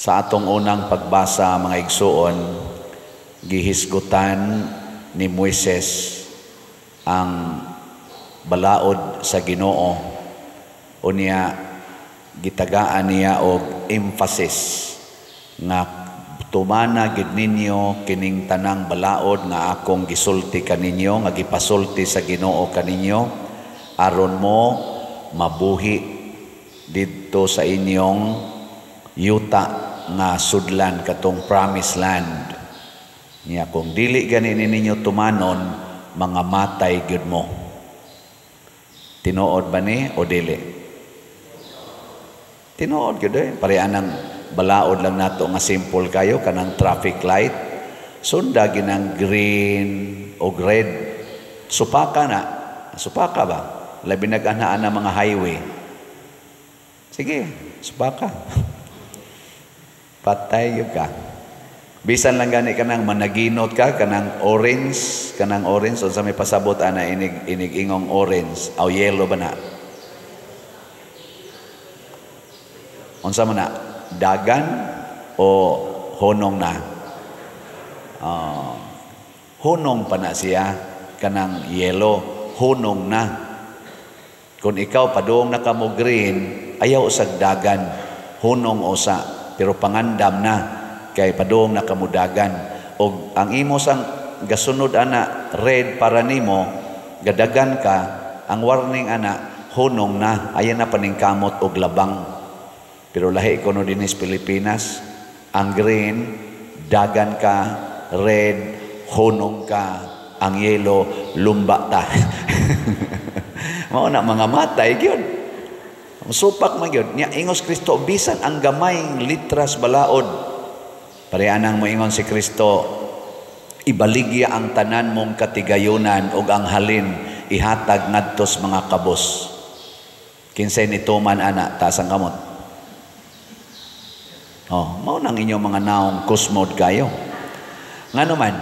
Sa atong unang pagbasa, mga igsuon, gihisgutan ni Moises ang balaod sa Ginoo. Unya gitagaan niya og emphasis nga tumana gid ninyo kining tanang balaod nga akong gisulti kaninyo, nga gipasulti sa Ginoo kaninyo, aron mo mabuhi didto sa inyong yuta nga sudlan, katong promised land. Niya kung dili gani ninyo tumanon, mga matay gyud mo. Tinuod ba ni o dili? Tinuod gyud eh. Pareha ng balaod lang nato nga simple kayo, kanang traffic light. Sunda ginang green o red. Supaka na. Supaka ba? Labi nag-anaan na mga highway. Sige, supaka. Patay gyud ka. Bisan lang gani kanang managinot ka, kanang orange, unsa may pasabot ana, inig inig ingong orange aw yellow ba na? Unsa man na? Dagan o hunong na? Hunong pa na siya, kanang yellow, hunong na. Kung ikaw padung na kamo green, ayaw usag dagan, hunong usa, pero pangandam na kay padung na kamudagan. Og ang imo sang gasunod ana red para nimo, gadagan ka, ang warning ana hunong na, ayan na paningkamot og labang. Pero lahi kuno dinhi sa Pilipinas, ang green dagan ka, red hunong ka, ang yellow lumba ta. Mao na mga matay gyud. Supak man gyud. Nya ingos Kristo bisan ang gamayng litras balaod. Pareha nang moingon si Kristo, ibaligya ang tanan mong katigayunan ug ang halin ihatag ngadto sa mga kabos. Kinsay nituman ana, taas ang kamot. Oh, mao nang inyong mga naong kusmod kayo. Ngano man,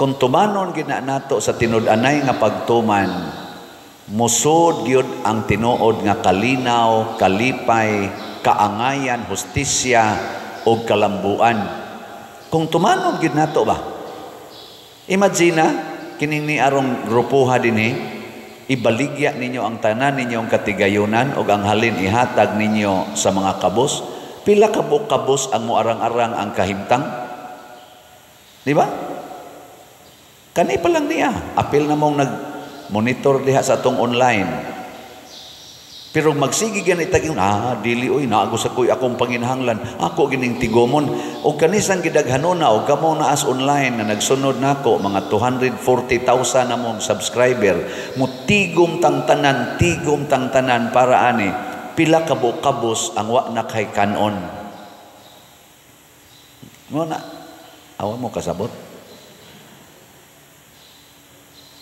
kung tumanon gina nato sa tinud-anay nga pagtuman, musod gyud ang tinuod nga kalinaw, kalipay, kaangayan, hustisya ug kalambuan. Kung tumanon gyud nato ba? Imagine na kining ni arong grupuha dinhi, ibaligya ninyo ang tanan ninyong katigayunan ug ang halin ihatag ninyo sa mga kabos. Pila ka kabos ang moarang-arang ang kahimtang? Di ba? Kani pa lang niya. Apil na mong nag-monitor diha sa atong online. Pero magsige gani tag dili oy, naago sa koy akong panginahanglan, ako gining tigomon. Og kanisang gidaghanona og kamo naas online nga nagsunod nako, mga 240,000 na mong subscriber, mutigom tang tanan, tigom tang tanan para ani pila ka kabos ang wa na kay kanon. Mo na awa mo kasabot.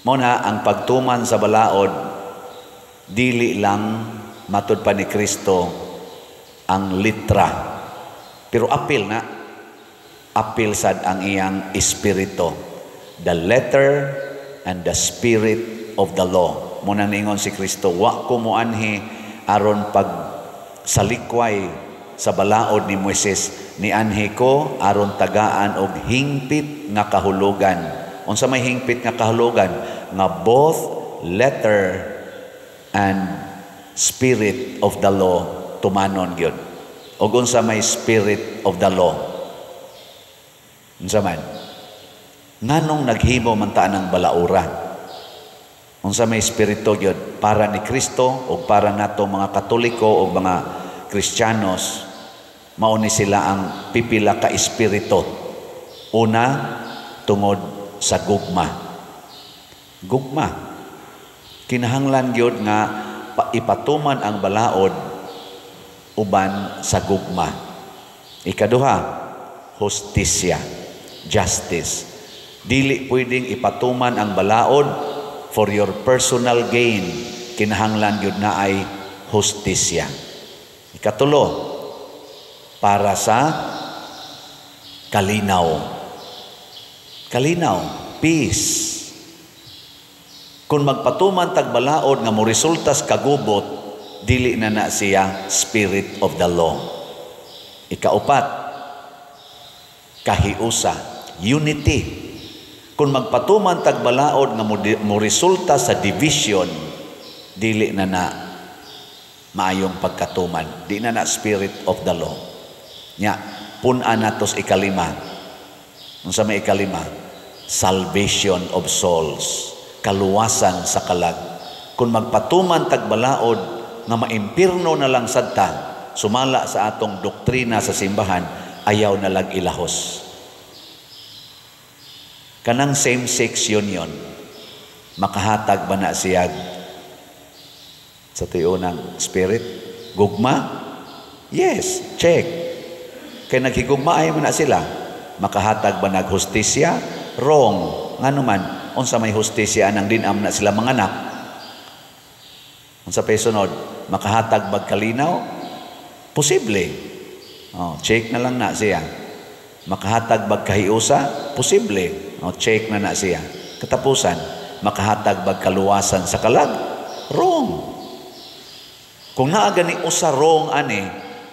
Mo na ang pagtuman sa balaod dili lang matud pa ni Kristo ang litra, pero apil na, apil sad ang iyang espiritu, the letter and the spirit of the law. Mo na ningon si Kristo, wa ko moanhi aron pag salikway sa balaod ni Moises, nianhi ko aron tagaan og hingpit nga kahulugan. Unsa may hingpit nga kahulugan? Nga both letter and spirit of the law tumanon gyud. Og unsa may spirit of the law? Unsa man? Nganong naghimo man ta ng balaura? Unsa may espiritu gyud para ni Kristo o para nato mga Katoliko o mga Kristiyanos, mao ni sila ang pipila ka espiritu. Una, tungod sa gugma. Gugma. Kinahanglan gyud nga ipatuman ang balaod uban sa gugma. Ikaduha, hustisya, justice. Dili pwedeng ipatuman ang balaod for your personal gain. Kinahanglan gyud na ay hustisya. Ikatulo, para sa kalinaw. Kalinaw, peace. Kung magpatuman tag balaod nga mo resultas kagubot, dili na na siya spirit of the law. Ikaupat, Kahiusa, unity. Kung magpatuman tag balaod nga mo resulta sa division, dili na na maayong pagkatuman. Di na na spirit of the law. Nya, pun-an natos ikalima. Unsa may ikalima? Salvation of souls. Kaluwasan sa kalag. Kung magpatuman tag balaod nga maimpirno na lang sadta, sumala sa atong doktrina sa simbahan, ayaw na lang ilahos. Kanang same-sex union, makahatag ba na siya sa tuyo ng spirit? Gugma? Yes, check. Kay naghigugma ay mo na sila. Makahatag ba naghustisya? Wrong. Ngano man, unsa may hustisya anang dinam na sila mga anak? Unsa pay sunod? Makahatag bag kalinaw? Posible. Oh, check na lang na siya. Makahatag bag kahiusa? Posible. Oh, check na na siya. Katapusan, makahatag bag kaluwasan sa kalag? Wrong. Kung naa gani usa wrong ani,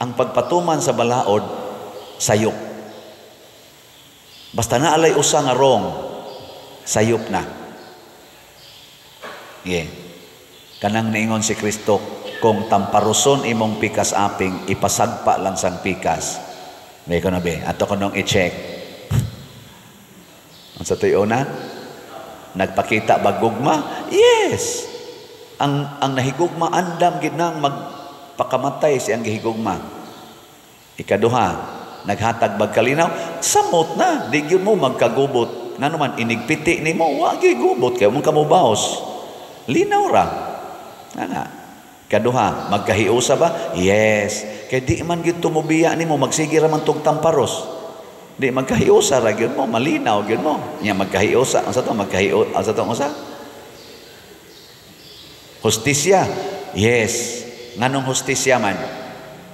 ang pagpatuman sa balaod sayop. Basta naalay usa nga wrong, sayop na. Yeah. Kanang niingon si Kristo, kung tamparuson imong pikas aping, ipasagpa lang sang pikas. May ko na be, ato ko nung i-check. Unsa to'y una? Nagpakita ba gugma? Yes. Ang nahigugma andam gid nang magpakamatay siyang gihigugma. Ikaduha, naghatag bag kalinaw? Samot na, di gyud mo magkagubot. Ngano man inigpiti nimo, wa gyud gubot kay mo kamubaos. Linaw ra. Ana. Kaduha, magkahiusa ba? Yes. Kay di man gyud tumubiya nimo, magsige ra man tug tamparos. Di magkahiusa ra gyud mo, malinaw gyud mo. Nya magkahiusa, unsa to magkahio, unsa to unsa? Hustisya. Yes. Nganong hustisya man?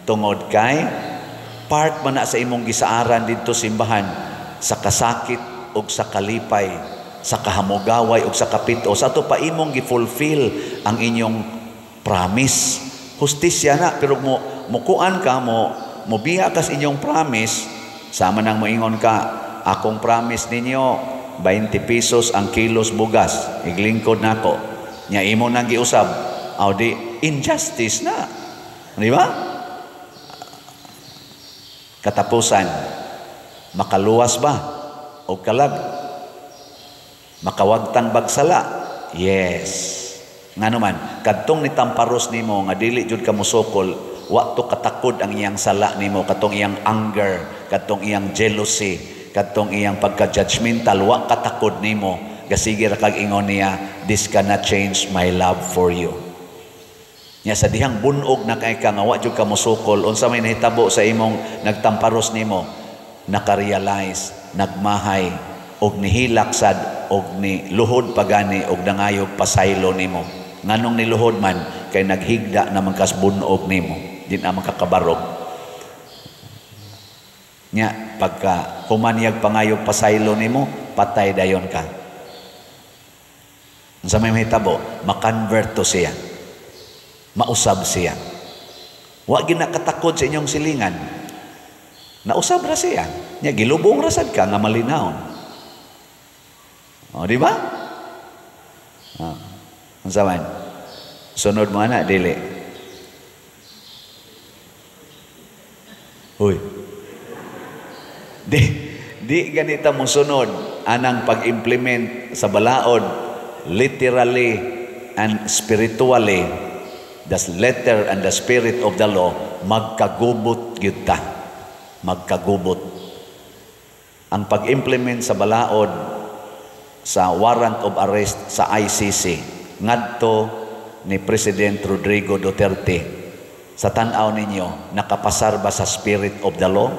Tungod kay part man na sa imong gisaaran didto simbahan sa kasakit ug sa kalipay, sa kahamugaway ug sa kapito. Sa ato pa imong gi-fulfill ang inyong promise. Hustisya na, pero mo mukuan ka mo mobiya kas inyong promise, sama nang moingon ka, akong promise ninyo 20 pesos ang kilos bugas, iglingkod nako. Nya imo nang giusab, aw di injustice na. Di ba? Katapusan, makaluwas ba o kalag? Makawagtang bagsala? Yes. Ngano man, kadtong nitamparos nimo nga dili jud ka mosukol, wa to katakod ang iyang sala nimo, katong iyang anger, katong iyang jealousy, katong iyang pagka-judgmental, wa katakod nimo. Gasige ra kag ingon niya, "This cannot change my love for you." Nya sa dihang bunog na kay ka nga wa jud ka mosukol, unsa may nahitabo sa imong nagtamparos nimo? Nakarealize, nagmahay, og nihilak sad og ni luhod pagani og nangayog pasaylo nimo. Nganong niluhod man? Kay naghigda naman kas bunog nimo, di na makakabarog. Nya pagka humanyag pangayog pasaylo nimo, patay dayon ka. Unsa may mahitabo? Makonvert to siya. Mausab siya. Wa ginakatakod sa inyong silingan. Nausab ra siya. Nya gilubong ra sad ka nga malinawon. O, di ba? Ah. Unsa man? Sunod mo ana dili. Hoy. Di ganita mo sunod anang pag-implement sa balaod literally and spiritually, the letter and the spirit of the law, magkagubot gyud ta. Magkagubot. Ang pag-implement sa balaod sa warrant of arrest sa ICC ngadto ni President Rodrigo Duterte, sa tan-aw ninyo, nakapasar ba sa spirit of the law?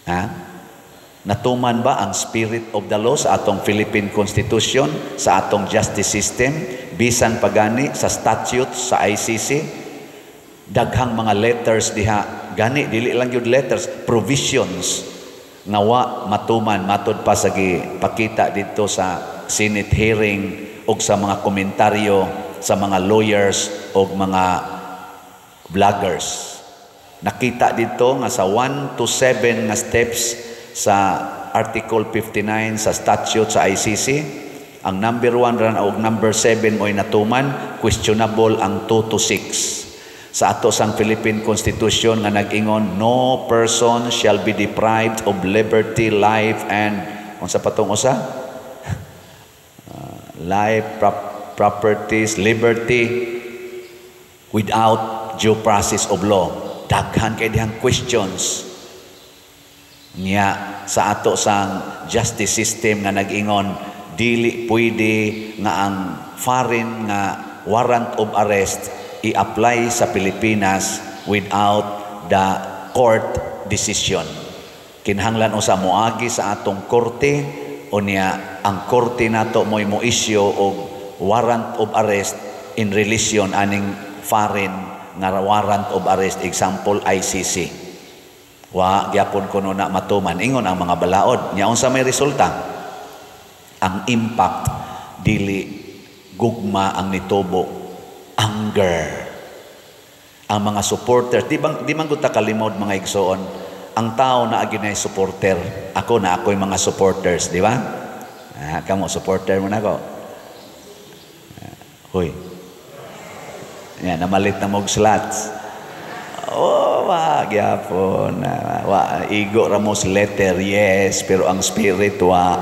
Ha? Natuman ba ang spirit of the law sa atong Philippine Constitution, sa atong justice system, bisan pagani sa statutes sa ICC? Daghang mga letters diha, gani dili lang gyud letters, provisions nga wa matuman matud pa sa gipakita didto sa Senate hearing og sa mga komentaryo sa mga lawyers og mga vloggers. Nakita dito nga sa 1 to 7 nga steps sa Article 59 sa statute sa ICC, ang number 1 ran og number 7 mo'y natuman, questionable ang 2 to 6. Sa ato sang Philippine Constitution nga nag-ingon, "No person shall be deprived of liberty, life and," unsa pa tong usa? Life, properties, liberty without due process of law. Daghan kay dihang questions. Niya sa ato sang justice system nga nag-ingon dili pwede nga ang foreign nga warrant of arrest i-apply sa Pilipinas without the court decision. Kinahanglan usa moagi sa atong korte, unya ang korte nato mo'y mo-issue og warrant of arrest in relation aning foreign nga warrant of arrest, example ICC. Wa gyapon kuno na matuman ingon ang mga balaod. Nya unsa may resulta? Ang impact, dili gugma ang nitubo, anger. Ang mga supporters, di man gud ta kalimod, mga igsoon, ang tao na ginay supporter. Ako na ako'y mga supporters, di ba? Ah, kamo supporter mo na ako. Ah, huy. Yan, namalit na mog slots. Oh, wa gyapon. Wa igo ra mo letter, yes, pero ang spirit wa.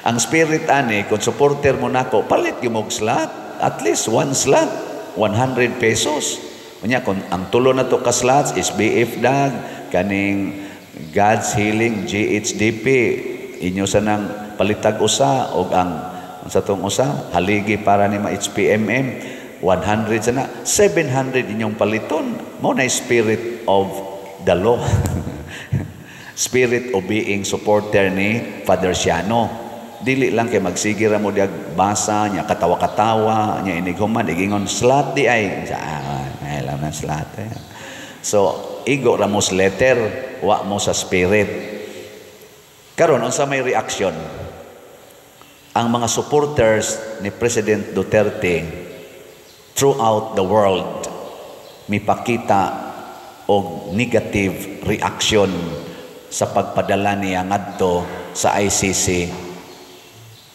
Ang spirit ani, kung supporter mo nako, palit gyud mo slot. At least one slot, 100 pesos. Unya kung ang tulo na to ka slots is BF Dag, kaning God's Healing GHDP, inyo sa nang palitag usa, og ang sa tong usa haligi para ni ma HPMM, 100 sana, 700 inyong paliton. Mo na spirit of the law, spirit of being supporter ni Father Siano. Dili lang kay magsige ra mo diag basa nya, katawa-katawa nya, inig human igingon slot di ay sa ah, alam na slot eh. So igo ra mo sa letter, wa mo sa spirit. Karon, unsa may reaction ang mga supporters ni President Duterte throughout the world? Mipakita og negative reaction sa pagpadala niya ngadto sa ICC.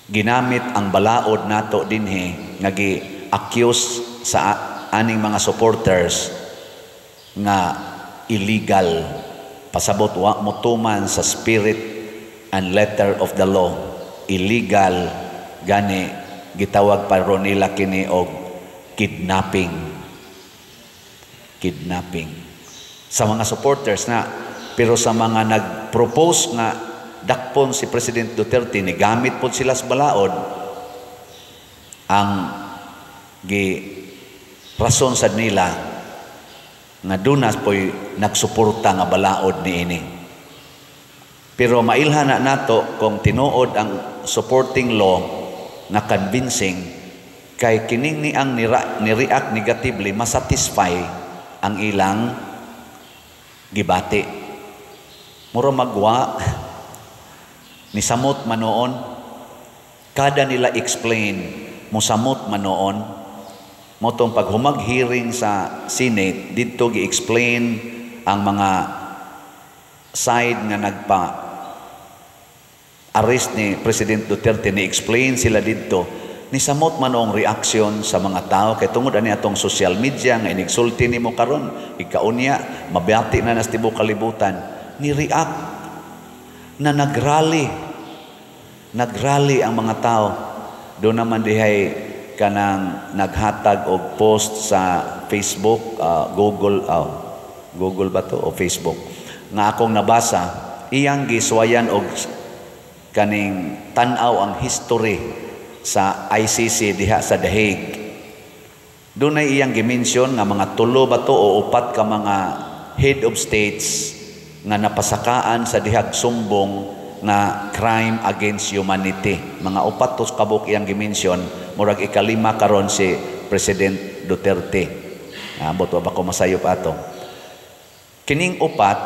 Ginamit ang balaod nato dinhi nga gi-accuse sa aning mga supporters nga illegal, pasabot wa mo tuman sa spirit and letter of the law, illegal. Gani gitawag pa ron nila kini og kidnapping, kidnapping sa mga supporters na. Pero sa mga nag-propose nga dakpon si President Duterte, ni gamit pod sila sa balaod. Ang gi rason sad nila nga duna po'y nagsuporta nga balaod niini. Pero mailhan na nato kung tinuod ang supporting law nga convincing kay kining ni ang ni-react negatively, masatisfy ang ilang gibati. Mura magwa ni samot manoon kada nila explain, mosamot manoon motong paghumag hearing sa Senate didto, gi-explain ang mga side nga nagpa arrest ni President Duterte. Ni explain sila didto, ni samot man ang reaksyon sa mga tao kay tungod ani atong social media nga inigsulti nimo karon, ikaunya mabati na nas tibuok kalibutan. Ni react na nagrally, nagrally ang mga tao. Doon naman dihay kanang naghatag og post sa Facebook, Google, Google ba to o Facebook nga akong nabasa, iyang giswayan og kaning tan-aw ang history sa ICC diha sa The Hague. Dunay iyang gi-mention nga mga tulo ba to o upat ka mga head of states nga napasakaan sa dihag sumbong nga crime against humanity. Mga upat to kabuk iyang gi-mention, murag ikalima karon si President Duterte. Ambot wa ba ko masayop ato. Kining upat,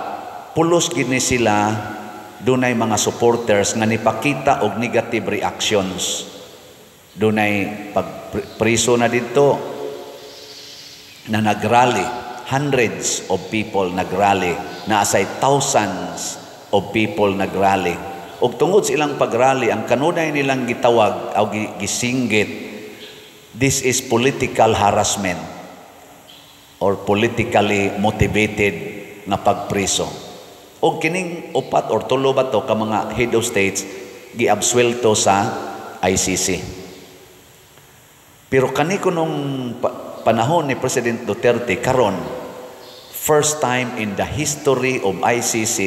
pulos gid ni sila dunay mga supporters nga nipakita og negative reactions. Dunay pag priso na didto na nagrally. hundreds of people nagrally, naa say thousands of people nagrally. Ug tungod sa ilang pagrally, ang kanunay nilang gitawag o gisinggit, "This is political harassment or politically motivated nga pagpriso." Og kining upat or tulo ba to ka mga head of states giabsuelto sa ICC. Pero kani kunong panahon ni President Duterte karon, first time in the history of ICC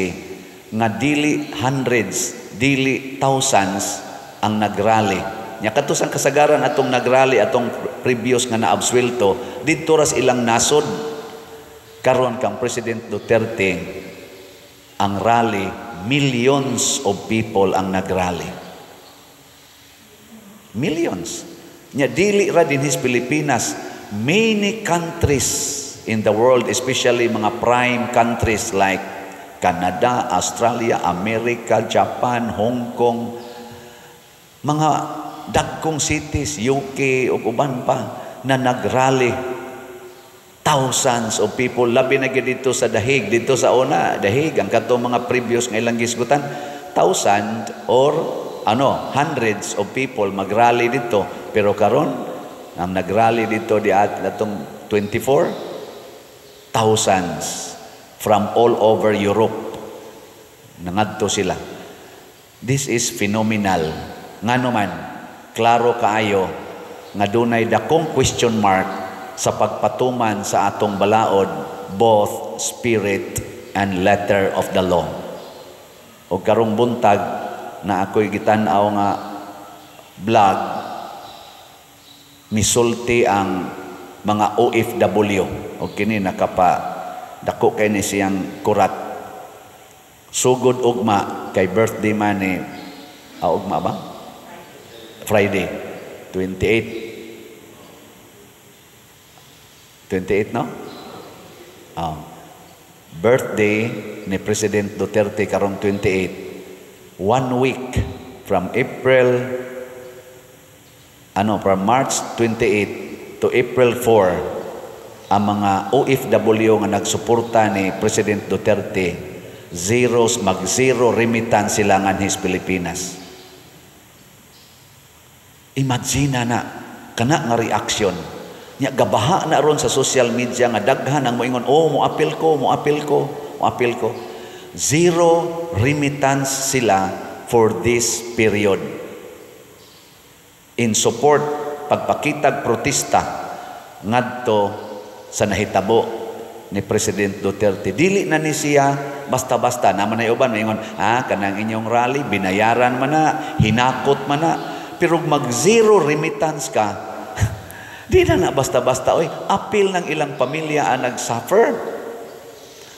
nga dili hundreds, dili thousands ang nagrally. Nya kadto sang kasagaran atong nagrally, atong previous nga naabsuelto, didto ras ilang nasod. Karon kang President Duterte, ang rally, millions of people ang nagrally. Millions. Nya dili ra dinhis Pilipinas, many countries in the world, especially mga prime countries like Canada, Australia, America, Japan, Hong Kong, mga dagkong cities, UK ug uban pa na nagrally, thousands of people, labi na gyud dito sa Dahig. Dito sa una Dahig, ang katong mga previous nga ilang gisgutan, thousand or ano, hundreds of people magrally dito. Pero karon ang nagrally dito di at atong 24, thousands from all over Europe nangadto sila. This is phenomenal. Ngano man, klaro kaayo nga dunay dakong question mark sa pagpatuman sa atong balaod, both spirit and letter of the law. O karong buntag na ako'y gitan-aw nga vlog, misulti ang mga OFW o kini nakapa dako kay ni siyang kurat. Sugod ugma kay birthday man ni ugma ba, Friday 28, 28, no? Birthday ni President Duterte karong 28, one week from April ano, from March 28 to April 4, ang mga OFW nga nagsuporta ni President Duterte, zeros, mag zero remittance sila nganhis Pilipinas. Imagine na kana nga reaction nya, gabaha na ron sa social media nga daghan ang moingon, "Oh, mo apil ko, mo apil ko, mo apil ko." Zero remittance sila for this period in support, pagpakitag protesta ngadto sa nahitabo ni President Duterte. Dili na ni siya basta-basta. Naman ay uban maingon, "Ah, kanang inyong rally binayaran man na, hinakot man na." Pero mag zero remittance ka, di na na basta-basta oy. Apil ng ilang pamilya ang nag-suffer.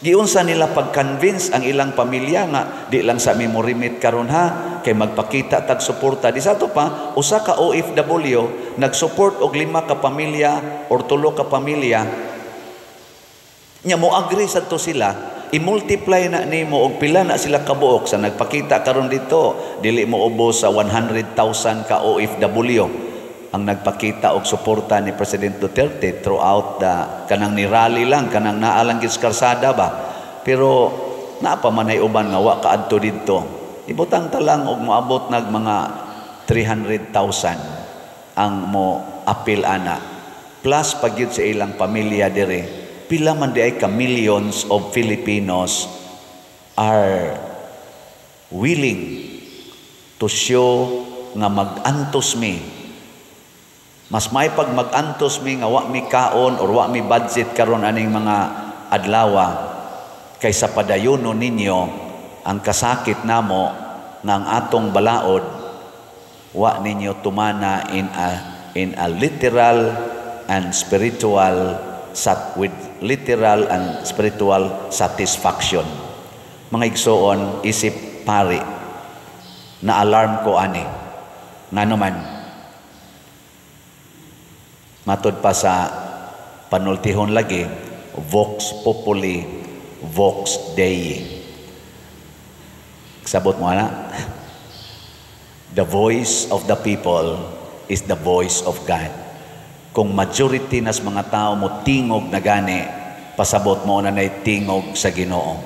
Giunsa nila pag-convince ang ilang pamilya nga di lang sa mi mo remit karon ha, kay magpakita tag suporta. Di sa ato pa usa ka OFW nag-support og lima ka pamilya or tulo ka pamilya nya, mo agree sa to sila. I-multiply na nimo og pila na sila kabuok sa nagpakita karon dito. Dili mo ubos sa 100,000 ka OFW ang nagpakita og suporta ni President Duterte throughout the kanang ni rally lang, kanang naa lang gid sa karsada ba. Pero naa pa man ay uban nga wa kaadto didto. Ibutang ta lang og moabot nag mga 300,000 ang mo apil ana, plus pagyud sa ilang pamilya dire. Pila man di ay ka millions of Filipinos are willing to show nga mag-antos mi, mas may pag mag-antos mi nga wa mi kaon or wa mi budget karon aning mga adlawa kaysa padayono ninyo ang kasakit namo nga ang atong balaod wa ninyo tumana in a literal and spiritual sat with literal and spiritual satisfaction. Mga igsoon, isip pari, na alarm ko ani. Ngano man, matod pa sa panultihon lagi, vox populi, vox Dei. Sabot mo ana? The voice of the people is the voice of God. Kung majority nas mga tao mo tingog na gani, Pasabot mo na nay tingog sa Ginoo.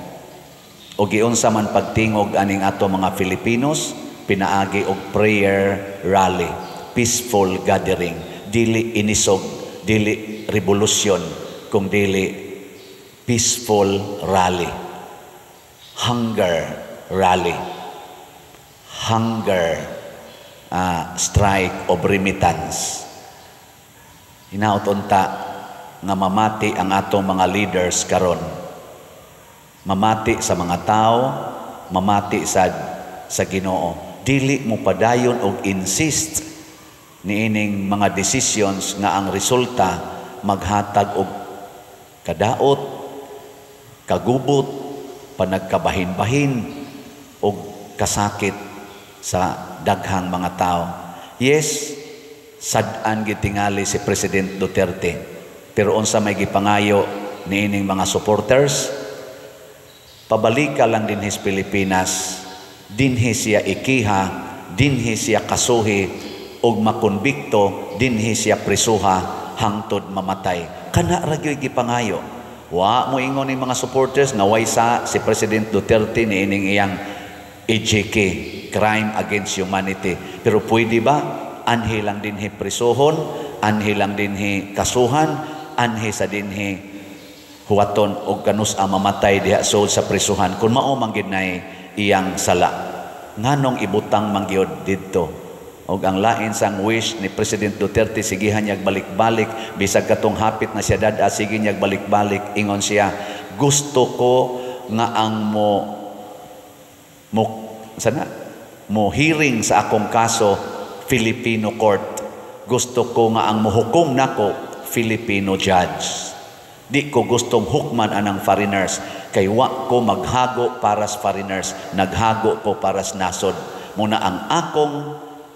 O giunsa man pagtingog aning ato mga Filipinos? Pinaagi og prayer rally, peaceful gathering, dili inisog, dili revolusyon, kung dili peaceful rally, hunger rally, hunger strike of remittance. Hinaot unta nga mamati ang atong mga leaders karon, mamati sa mga tao, mamati sa Ginoo, dili mo padayon og insist niining mga decisions nga ang resulta maghatag og kadaot, kagubot, panagkabahin-bahin og kasakit sa daghang mga tao. Yes, sad-an gitingali si President Duterte. Pero unsa may gipangayo niining mga supporters? Pabalika lang dinhi sa Pilipinas, dinhi siya ikiha, dinhi siya kasuhi ug makonbikto, dinhi siya prisuha hangtod mamatay. Kana ra gyud gipangayo. Wa mo ingon ni mga supporters nga way sa si President Duterte niining iyang EJK, crime against humanity. Pero pwede ba anhi lang dinhi prisuhon, anhi lang dinhi kasuhan, anhi sa dinhi huwaton og kanus-a mamatay diha sulod sa prisuhan kung mao man gid nay iyang sala? Nganong ibutang man gyud didto? Og ang lain sang wish ni President Duterte, sigihan niya balik-balik bisag katong hapit na siya dad, sige niya balik-balik. Ingon siya, "Gusto ko nga ang mo mo sana mo hearing sa akong kaso, Filipino court. Gusto ko nga ang mohukom nako, Filipino judge. Di ko gustong hukman anang foreigners kay wa ko maghago para sa foreigners, naghago ko para sa nasod. Muna ang akong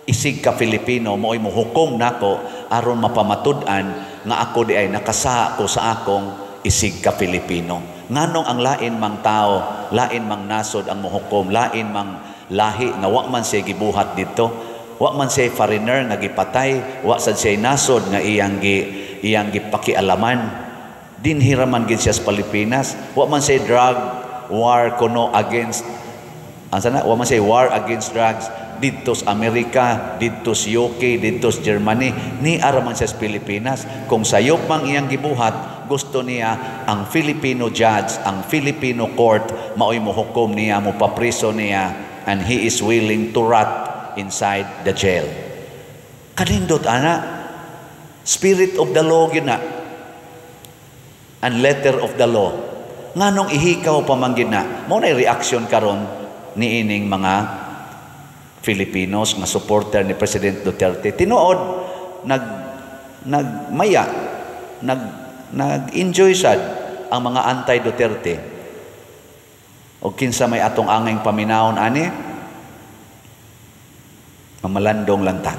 isig ka Filipino mo'y mohukom nako aron mapamatud-an nga ako di ay nakasaha ko sa akong isig ka Filipino. Nganong ang lain mang tao, lain mang nasod ang mohukom, lain mang lahi nga wa man siya gibuhat dito, wa man siya foreigner nga gipatay, wa sad siya nasod nga iyang gipakialaman? Dinhi ra man gid siya sa Pilipinas. Wa man siya drug war kuno against, asa na, wa man siya war against drugs didto sa Amerika, didto sa UK, didto sa Germany, ni ara man siya sa Pilipinas. Kung sayop mang iyang gibuhat, gusto niya ang Filipino judge, ang Filipino court maoy mohukom niya, mopapriso niya, and he is willing to rot inside the jail." Kanindot ana. Spirit of the law gyud na and letter of the law. Nganong ihikaw pa man gyud na? Mao na reaction karon niining mga Filipinos nga supporter ni President Duterte. Tinuod nag nagmaya, nag nag-enjoy sad ang mga anti-Duterte. O kinsa may atong angay paminawon ani? Mamalandong lang ta.